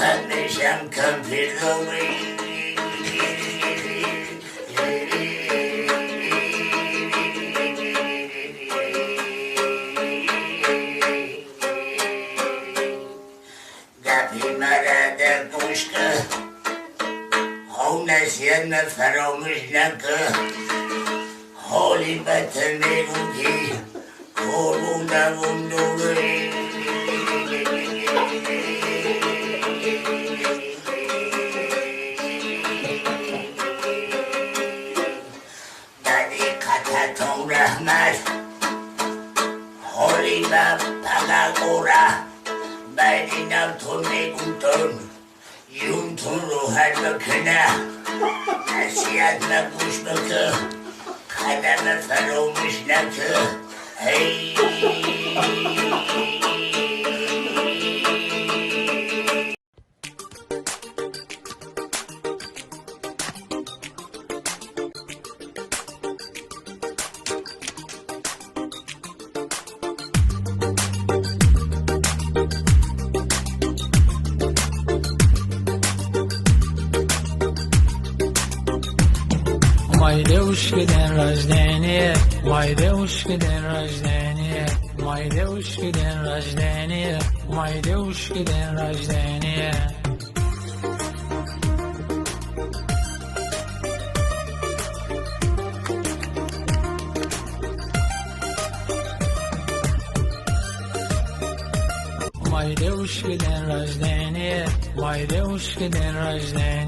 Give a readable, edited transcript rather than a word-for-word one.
Мешам кампир. Гапи мара дар гӯш ка, хонасият фаромӯш нака. Ҳоли бата мегум, ки корбундавум дуре. Дақиқататон раҳмат. Ҳоли ба пагагора байни навтон мегумтон, юнтон роҳат бикуна. Насиҳат ма гӯш бикӯ, қадама фаромӯш накӯ. Ҳей. Моей девушке день рождения, моей девушке день рождения, моей девушке день рождения, моей девушке день рождения. Моей девушке день рождения, моей девушке день рождения.